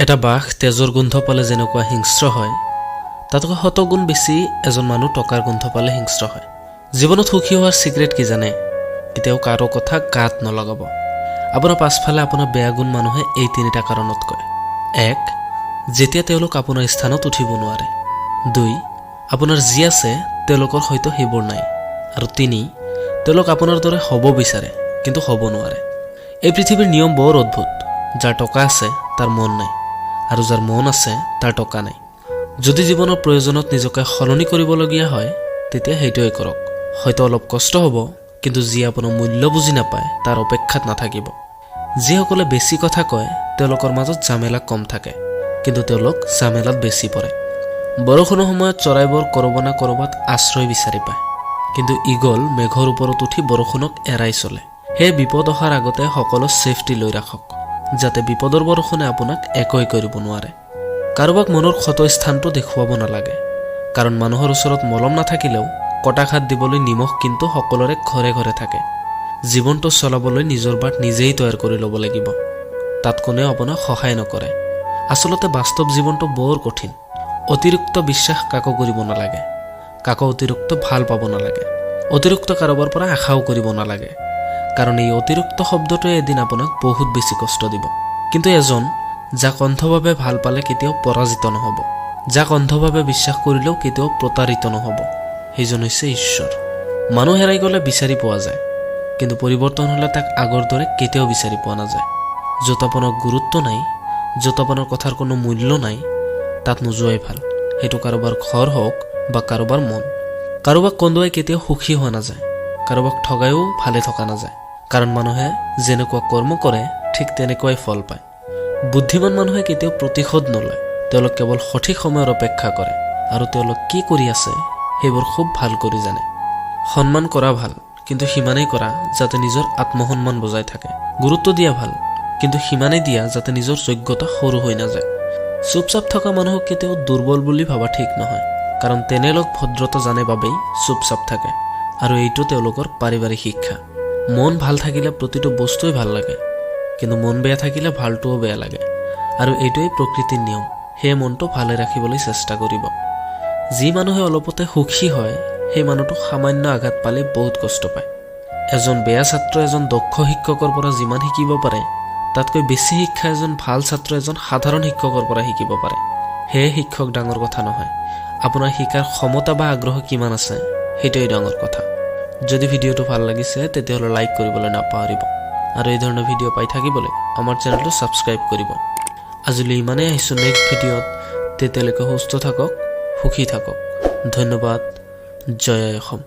এটা বাঘ তেজৰ গোন্ধ পালে যেনেকুৱা হিংস্ৰ হয়, তাতকৈ শতগুণ বেছি এজন মানুহ টকাৰ গোন্ধ পালে হিংস্ৰ হয়। জীৱনত সুখী হোৱাৰ ছিক্ৰেট কি জানে? কেতিয়াও কাৰো কথা গাত নলগাব। আপোনাৰ পাছফালে আপোনাৰ বেয়া গুণ মানুহে এই তিনিটা কাৰণত কয়। এক, যেতিয়া তেওঁলোক আপোনাৰ স্থানত উঠিব নোৱাৰে। দুই, আপোনাৰ যি আছে তেওঁলোকৰ হয়তো সেইবোৰ নাই। আৰু তিনি, তেওঁলোক আপোনাৰ দৰে হ'ব বিচাৰে কিন্তু হ'ব নোৱাৰে। এই পৃথিৱীৰ নিয়ম বৰ অদ্ভুত। যাৰ টকা আছে তাৰ মন নাই আৰু যাৰ মন আছে তাৰ টকা নাই। যদি জীৱনৰ প্ৰয়োজনত নিজকে সলনি কৰিবলগীয়া হয়, তেতিয়া সেইটোৱে কৰক। হয়তো অলপ কষ্ট হ'ব, কিন্তু যিয়ে আপোনাৰ মূল্য বুজি নাপায় তাৰ অপেক্ষাত নাথাকিব। যিসকলে বেছি কথা কয় তেওঁলোকৰ মাজত ঝামেলা কম থাকে, কিন্তু তেওঁলোক ঝামেলাত বেছি পৰে। বৰষুণৰ সময়ত চৰাইবোৰ ক'ৰবাত না ক'ৰবাত আশ্ৰয় বিচাৰি পায়, কিন্তু ইগল মেঘৰ ওপৰত উঠি বৰষুণক এৰাই চলে। সেয়ে বিপদ অহাৰ আগতে সকলো ছেফটি লৈ ৰাখক, যাতে বিপদৰ বৰষুণে আপোনাক একোৱেই কৰিব নোৱাৰে। কাৰোবাক মনৰ ক্ষত স্থানটো দেখুৱাব নালাগে, কাৰণ মানুহৰ ওচৰত মলম নাথাকিলেও কটাঘাত দিবলৈ নিমখ কিন্তু সকলোৰে ঘৰে ঘৰে থাকে। জীৱনটো চলাবলৈ নিজৰ বাট নিজেই তৈয়াৰ কৰি ল'ব লাগিব। তাত কোনেও আপোনাক সহায় নকৰে। আচলতে বাস্তৱ জীৱনটো বৰ কঠিন। অতিৰিক্ত বিশ্বাস কাকো কৰিব নালাগে, কাকো অতিৰিক্ত ভাল পাব নালাগে, অতিৰিক্ত কাৰোবাৰ পৰা আশাও কৰিব নালাগে, কাৰণ এই অতিৰিক্ত শব্দটোৱে এদিন আপোনাক বহুত বেছি কষ্ট দিব। কিন্তু এজন যাক অন্ধভাৱে ভাল পালে কেতিয়াও পৰাজিত নহ'ব, যাক অন্ধভাৱে বিশ্বাস কৰিলেও কেতিয়াও প্ৰতাৰিত নহ'ব, সেইজন হৈছে ঈশ্বৰ। মানুহ হেৰাই গ'লে বিচাৰি পোৱা যায়, কিন্তু পৰিৱৰ্তন হ'লে তাক আগৰ দৰে কেতিয়াও বিচাৰি পোৱা নাযায়। য'ত আপোনাৰ গুৰুত্ব নাই, য'ত আপোনাৰ কথাৰ কোনো মূল্য নাই, তাত নোযোৱাই ভাল। সেইটো কাৰোবাৰ ঘৰ হওক বা কাৰোবাৰ মন। কাৰোবাক কন্দুৱাই কেতিয়াও সুখী হোৱা নাযায়, কাৰোবাক ঠগায়ো ভালে থকা নাযায়, কাৰণ মানুহে যেনেকুৱা কৰ্ম কৰে ঠিক তেনেকুৱাই ফল পায়। বুদ্ধিমান মানুহে কেতিয়াও প্ৰতিশোধ নলয়। তেওঁলোক কেৱল সঠিক সময়ৰ অপেক্ষা কৰে আৰু তেওঁলোক কি কৰি আছে সেইবোৰ খুব ভাল কৰি জানে। সন্মান কৰা ভাল, কিন্তু সিমানেই কৰা যাতে নিজৰ আত্মসন্মান বজাই থাকে। গুৰুত্ব দিয়া ভাল, কিন্তু সিমানেই দিয়া যাতে নিজৰ যোগ্যতা সৰু হৈ নাযায়। চুপচাপ থকা মানুহক কেতিয়াও দুৰ্বল বুলি ভবা ঠিক নহয়, কাৰণ তেনে লোক ভদ্ৰতা জানে বাবেই চুপচাপ থাকে আৰু এইটো তেওঁলোকৰ পাৰিবাৰিক শিক্ষা। মন ভাল থাকিলে প্ৰতিটো বস্তুৱেই ভাল লাগে, কিন্তু মন বেয়া থাকিলে ভালটোও বেয়া লাগে আৰু এইটোৱেই প্ৰকৃতিৰ নিয়ম। সেয়ে মনটো ভালে ৰাখিবলৈ চেষ্টা কৰিব। যি মানুহে অলপতে সুখী হয়, সেই মানুহটো সামান্য আঘাত পালে বহুত কষ্ট পায়। এজন বেয়া ছাত্ৰ এজন দক্ষ শিক্ষকৰ পৰা যিমান শিকিব পাৰে, তাতকৈ বেছি শিক্ষা এজন ভাল ছাত্ৰ এজন সাধাৰণ শিক্ষকৰ পৰা শিকিব পাৰে। সেয়ে শিক্ষক ডাঙৰ কথা নহয়, আপোনাৰ শিকাৰ ক্ষমতা বা আগ্ৰহ কিমান আছে সেইটোৱেই ডাঙৰ কথা। যদি ভিডিঅ'টো ভাল লাগিছে, তেতিয়াহ'লে লাইক কৰিবলৈ নাপাহৰিব আৰু এই ধৰণৰ ভিডিঅ' পাই থাকিবলৈ আমাৰ চেনেলটো ছাবস্ক্ৰাইব কৰিব। আজিলৈ ইমানেই। আহিছোঁ নেক্সট ভিডিঅ'ত। তেতিয়ালৈকে সুস্থ থাকক, সুখী থাকক। ধন্যবাদ। জয় আই অসম।